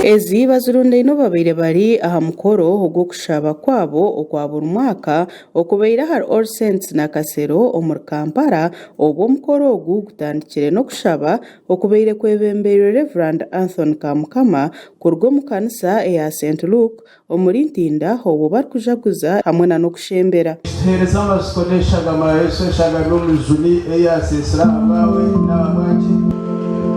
Ezi bazirundaine obu babaire bari aha mukoro ogw'okushaba kwabo okwa buri mwaka okubaire ahari All Saints Nakasero omuri Kampala obwo omukoro ogu gutandikire n'okushaba okubaire kwebembeirwe Rev. Anthony Kamukama kuruga omu kanisa eya St Luke Omuri Ntinda obwo barikujaguza hamwe na n'okushembera. Tuheereze amatsiko n'eshagama ya Yesu, eshagama y'omujuni ei yaaseesire ahabwawe n'ahabwangye.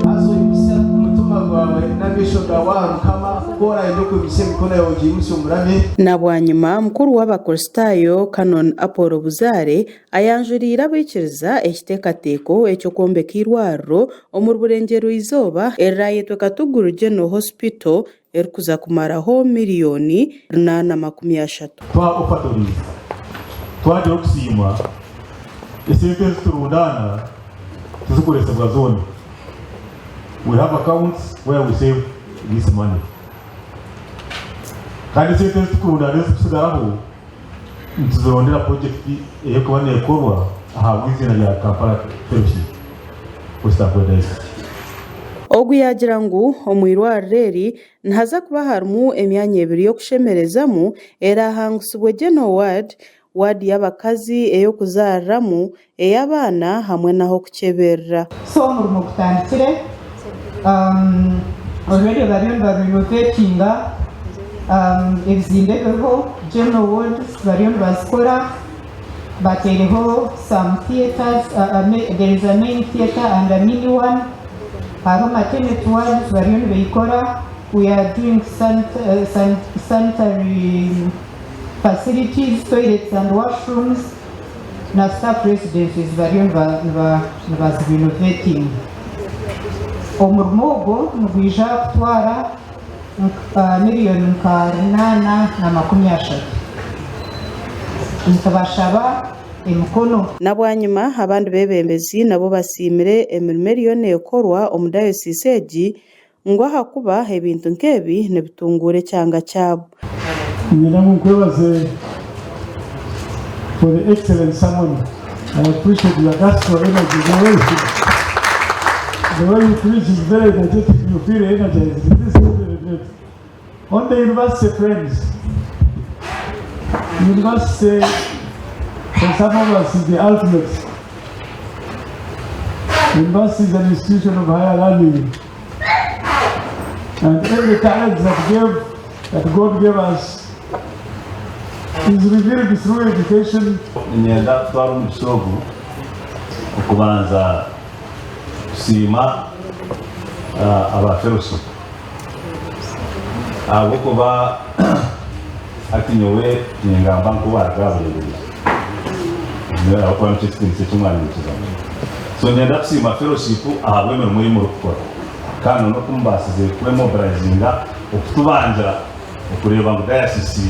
Haza oimutsye omutima gwawe n'amaisho gaawe aha Mukama, ku oraayende okwimutsya emikono yaawe ogiimutsye omuramye. Na bwanyima mukuru w'Abakristaayo Canon Apollo Buzaare ayanjuriire abaikiriza ekiteekateeko eky'okwombeka eirwariro omuri Burengyerwa-izooba eriraayetwe Katuguru General Hospital erikuza kumaraho miriyoni 830. Twa offertories twagira okusiima, esente ezi turundaana tizikuresibwa zoona. We have accounts where we save this money. Kandi esente ezi tukurundaana ezikusigaraho nituzirondera project erikuba nekorwa ahabw'eiziina rya Kampala Fellowship West Ankole Diocese. Ogu yaagira ngu omu irwariro eri nihaza kuba harimu emyanya ebiri y'okushemerezamu eraahangusibwe General Ward, waadi y'abakazi ey'okuzaariramu, ey'abaana hamwe n'ah'okukyeberera. So omurimo gutandikire already bariyo niba renovatinga ebizimbe ebiriho, general wards bariyo nibazikora, bateireho some theatres, there is a main theatre and a mini one, hariho maternity wards bariyo nibeikora, we are doing sanitary facilities, toilets and washrooms. Na staff residences bariyo nibazirenovatinga. Omurimo ogwo nigwija kutwara miriyoni nka 830. Nitubashaba emikono. Na bwanyima abandi beebembezi nabo basiimire emirimo eriyo neekorwa omu dayosiisi egi ngu ahakuba ebintu nk'ebi nibitunguura ekyanga kyabo. Niinyenda ngu nkwebaze for the excellent sermon. I appreciate your gospel energy the way the way you preach is very energetic, you feel energized. This is really great. On the university friends, university for some of us is the ultimate. University is an institution of higher learning. And every talent that gave that God gave us is revealed through education. Niinyenda kutwara omugisha ogu okubanza kusiima aba fellowship ahabw'okuba hati nyowe ningamba nk'owaruga aha bureeberezi ahabw'okuba nikyo ekitiinisa eki mwanyimukizamu. So niinyenda kusiima fellowship ahabw'emirimo ei murikukora kandi n'oku mubaasize kwemobilizinga okutubangira okureeba ngu dayasisi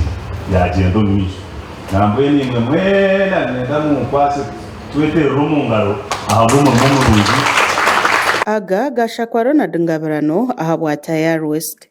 yaagyenda omu maisho. Nambwenu imwe mwena niinyenda munkwatse tweterere omu ngaro ahabw'omurimo murungi. Aga gashakwa Ronald Ngabirano ahabwa Tayari West.